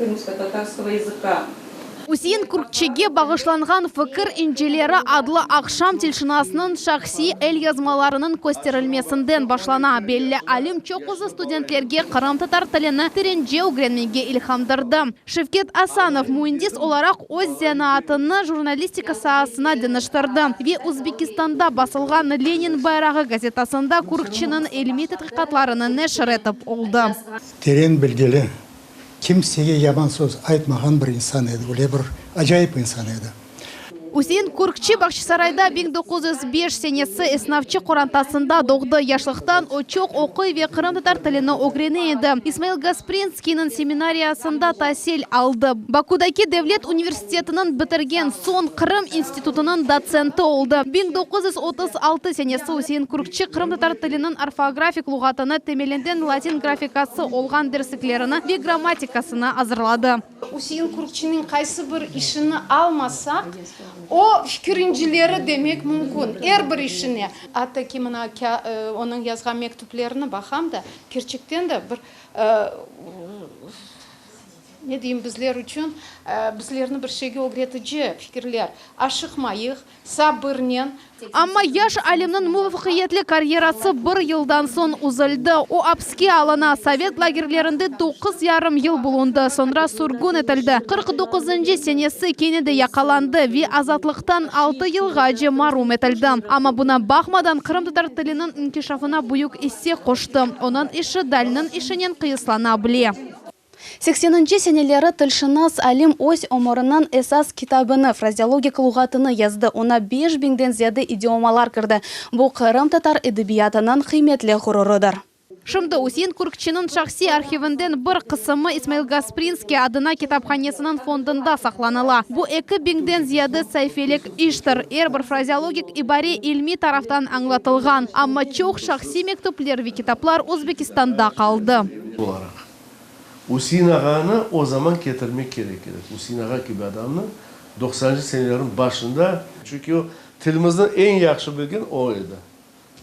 Крымско-татарского языка. Üsein Kürkçige bağışlanğan Fikir incileri adlı aqşam tilşınasnıñ şahsiy elyazmalarınıñ kösterilmesinden başlana. Belli alim çoqusı studentlerge qırımtatar tilini terence ögrenmege ilhamdırdı. Şevket Asanov müendis olaraq öz zenaatını jurnalistika saasına deñiştirdi ve Özbekistanda basılğan Lenin bayrağı gazetasında Kürkçiniñ ilmiy tedqiqatlarını neşir etip oldı. Teren bilgili, Kimsege yaman söz aytmağan bir insan edi, öyle bir acayip insan edi. Üsein Kürkçi Bağçasarayda 1905 senesi esnafçı qorantasında doğdı. Yaşlıqtan o çoq oquy ve qırımtatar tilini ögrene edi. İsmail Gasprinskiyniñ seminariyasında tasil aldı. Bakudaki devlet universitetiniñ bitirgen soñ Qırım institutınıñ dotsenti oldı. 1936 senesi Üsein Kürkçi qırımtatar tiliniñ orfografik luğatını temelinden latin grafikası olğan dersliklerini ve grammatikasını azırladı. Üsein Kürkçiniñ qaysı bir işini almasaq, o fikir incileri demek mümkün, er bir işine. Atta ki, mına, onıñ yazğan mektüplerini baqam da, kerçekten de bir, ne deyim, bizler içün, bizlerni bir şeyge ögretici fikirler. Aşıqmayıq, Sabırnen. Amma yaş alimniñ muvafaqiyetli karyerası bir yıldan soñ üzüldi. O, apske alına, sovet lagerlerinde doquz yarım yıl bulundı, soñra sürgün etildi. 49-ncı senesi kene de yaqalandı ve azatlıqtan altı yılğace marum etildi. Amma buna baqmadan, qırımtatar tiliniñ inkişafına büyük isse qoştı. Onıñ işi Dalniñ işinen qıyaslana bile. Sekseninci seneleri tilşınas alim öz ömüriniñ esas kitabını, Frazeologik luğatını yazdı, oña beş biñden ziyade idiomalar kirdi. Bu, qırımtatar edebiyatınıñ qıymetli ğururıdır. Şimdi Üsein Kürkçiniñ şahsiy arhivinden bir qısımı İsmail Gasprinskiy adına kitaphanesiniñ fondunda saqlanıla. Bu eki biñden ziyade saifelik iştir. Er bir frazeologik ibare ilmiy taraftan añlatılğan. Amma çoq şahsiy mektüpler ve kitaplar Özbekistanda qaldı. Olaraq. Üsein ağanı o zaman ketirmek kerek edik. Üsein ağa kibi adamnı doqsanıncı senelerniñ başında. Çünki o, tilimizni eñ yahşı bilgen o edi.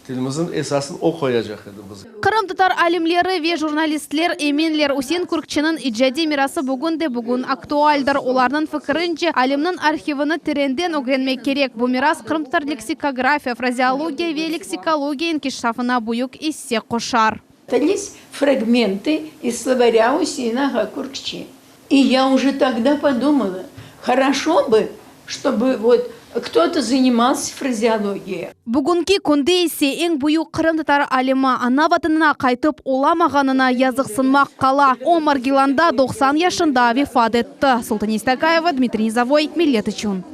Tilimizniñ esasını o qoyacaq edi bizge. Qırımtatar alimleri ve jurnalistler eminler, Üsein Kürkçiniñ icadiy mirası bugün de bugün aktualdir. Olarnıñ fikirince, alimniñ arhivini terenden ögrenmek kerek, bu miras qırımtatar leksikografiya, frazeologiya ve leksikologiya inkişafına büyük isse qoşar. Остались фрагменты из словаря Усеина ağa Куркчи. И я уже тогда подумала, хорошо бы, чтобы вот кто-то занимался фразеологией. Bugünki künde ise eñ büyük qırımtatar alimi ana vatanına qaytıp olamağanına yazıqsınmaq qala. O, Margilanda 90 yaşında vefat etti. Sultaniy Stakayeva, Dmitriy Nizovoy, Millet içün.